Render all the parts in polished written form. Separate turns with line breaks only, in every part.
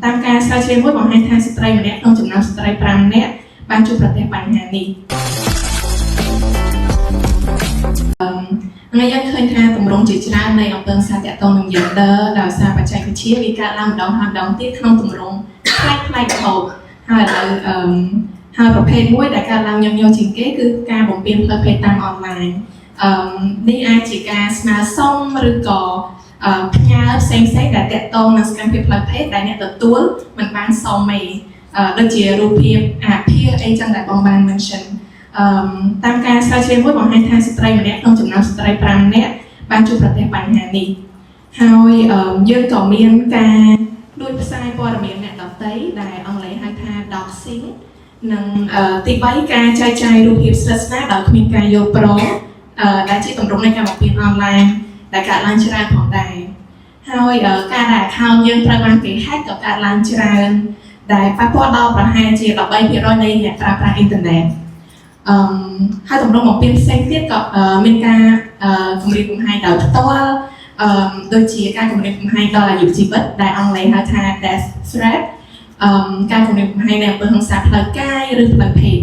តាមការស្រាវជ្រាវមួយបង្ហាញថាស្ត្រីម្នាក់ក្នុងចំណោមស្ត្រី5នាក់បានជួបប្រទះបញ្ហានេះហើយយើងឃើញថាទម្រង់ជាច្រើននៃអំពើហិង្សាទាក់ទងនឹង gender ដោយសារបច្ចេកវិទ្យាវាកើតឡើងម្ដងហើយម្ដងទៀតក្នុងទម្រង់ប្លែកប្លែករហូតហើយឥឡូវអឺហើយប្រភេទមួយដែលកើតឡើងញឹកញាប់ជាងគេគឺការបំពានផ្លូវភេទតាមអនឡាញអឺនេះអាចជាការស្នើសុំឬក៏អឺផ្ញើផ្សេងផ្សេងៗដែលទាក់ទងនឹងសកម្មភាពផ្លូវភេទដែលអ្នកទទួលមិនបានសុំទេដូចជារូបភាពអាភាសអីចឹងដែលបងបាន mention អឺតាមការស្រាវជ្រាវមួយបង្ហាញថាស្ត្រីម្នាក់ក្នុងចំណោមស្ត្រី5នាក់បានជួបប្រទះបញ្ហានេះហើយអឺយើងក៏មានការលួចផ្សាយព័ត៌មានអ្នកដទៃដែលអង់គ្លេសហៅថា doxing និងទី3ការចែកចាយរូបភាពស្និទ្ធស្នាលដោយគ្មានការយល់ព្រមដែលជាទម្រង់នៃការបំពានអនឡាញដែលកើតឡើងច្រើនផងដែរហើយការដែល account យើងត្រូវបានគេ hack ក៏កើតឡើងច្រើនដែលប៉ះពាល់ដល់ប្រហែលជា13%នៃអ្នកប្រើប្រាស់អ៊ីនធឺណិតអឺហើយទម្រង់បំពានផ្សេងទៀតក៏មានការគម្រាមកំហែងដោយផ្ទាល់ដូចជាការគម្រាមកំហែងដល់អាយុជីវិតដែលអង់គ្លេសហៅថា death threat ការគម្រាមកំហែងនៃអំពើហិង្សាផ្លូវកាយឬផ្លូវភេទ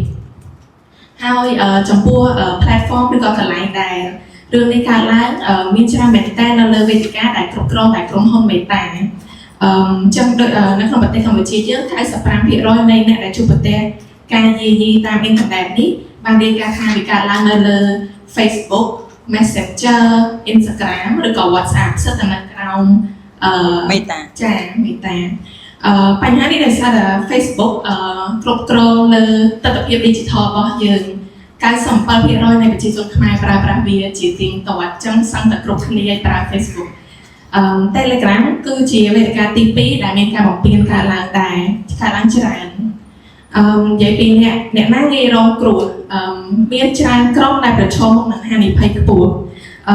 ហើយចំពោះ platform ឬក៏កន្លែងដែលរឿងនេះកើតឡើងមានច្រើនមែនតើនៅលើវេទិកាដែលគ្រប់គ្រងដោយក្រុមហ៊ុនមេតាចឹងដូចនៅក្នុងប្រទេសកម្ពុជាយើង95%នៃអ្នកដែលជួបប្រទះការយាយីតាមអ៊ីនធឺណិតនេះបានរាយការណ៍ថាវាកើតឡើងនៅលើ Facebook, Messenger, Instagram ឬក៏ WhatsApp សុទ្ធតែនៅក្រោម
មេតា
ចាមេតាបញ្ហានេះដោយសារតែ Facebook គ្រប់គ្រងលើទស្សនវិជ្ជា digital របស់យើង97%នៃប្រជាជនខ្មែរប្រើប្រាស់វាជាទៀងទាត់អញ្ចឹងសឹងតែគ្រប់គ្នាឲ្យប្រើ Facebook Telegram គឺជាវេទិកាទី2ដែលមានការបំពានកើតឡើងដែរកើតឡើងច្រើននិយាយពីអ្នកណាងាយរងគ្រោះមានច្រើនក្រុមដែលប្រឈមមុខនឹងហានិភ័យខ្ពស់អូ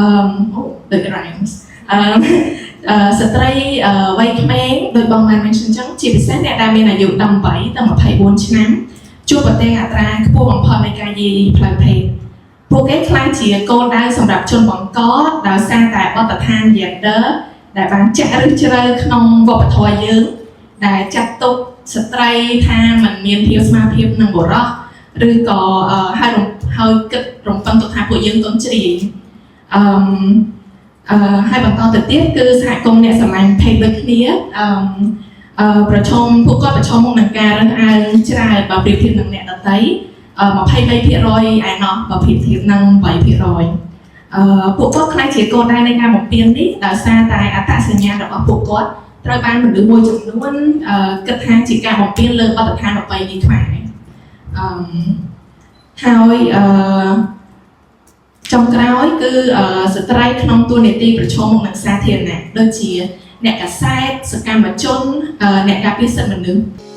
ដូច rhymes ស្ត្រីវ័យក្មេងដោយបងបាន mention អញ្ចឹងជាពិសេសអ្នកដែលមានអាយុ18ទៅ24ឆ្នាំជួបប្រទះអត្រាខ្ពស់បំផុតនៃការយាយីផ្លូវភេទពួកគេក្លាយជាគោលដៅសម្រាប់ជនបង្កដោយសារតែបទដ្ឋាន gender ដែលបានចាក់ឫសជ្រៅក្នុងវប្បធម៌យើងដែលចាត់ទុកស្ត្រីថាមិនមានភាពស្មើភាពនឹងបុរសឬក៏ហើយគិតរំពឹងទុកថាពួកយើងទន់ជ្រាយអឺហើយបន្តទៅទៀតគឺសហគមន៍អ្នកស្រឡាញ់ភេទដូចគ្នាអឺអឺប្រឈមពួកគាត់ប្រឈមមុខនឹងការរើសអើងច្រើនបើប្រៀបធៀបនឹងអ្នកដទៃ23%ឯណោះបើប្រៀបធៀបនឹង8%ពួកគាត់ក្លាយជាគោលដៅនៃការបំពាននេះដោយសារតែអត្តសញ្ញាណរបស់ពួកគាត់ត្រូវបានមនុស្សមួយចំនួនគិតថាជាការបំពានលើបទដ្ឋានប្រពៃណីខ្មែរហើយចុងក្រោយគឺស្ត្រីក្នុងតួនាទីប្រឈមមុខនឹងសាធារណៈដូចជាអ្នកកាសែតសកម្មជនអ្នកការពារសិទ្ធិមនុស្ស។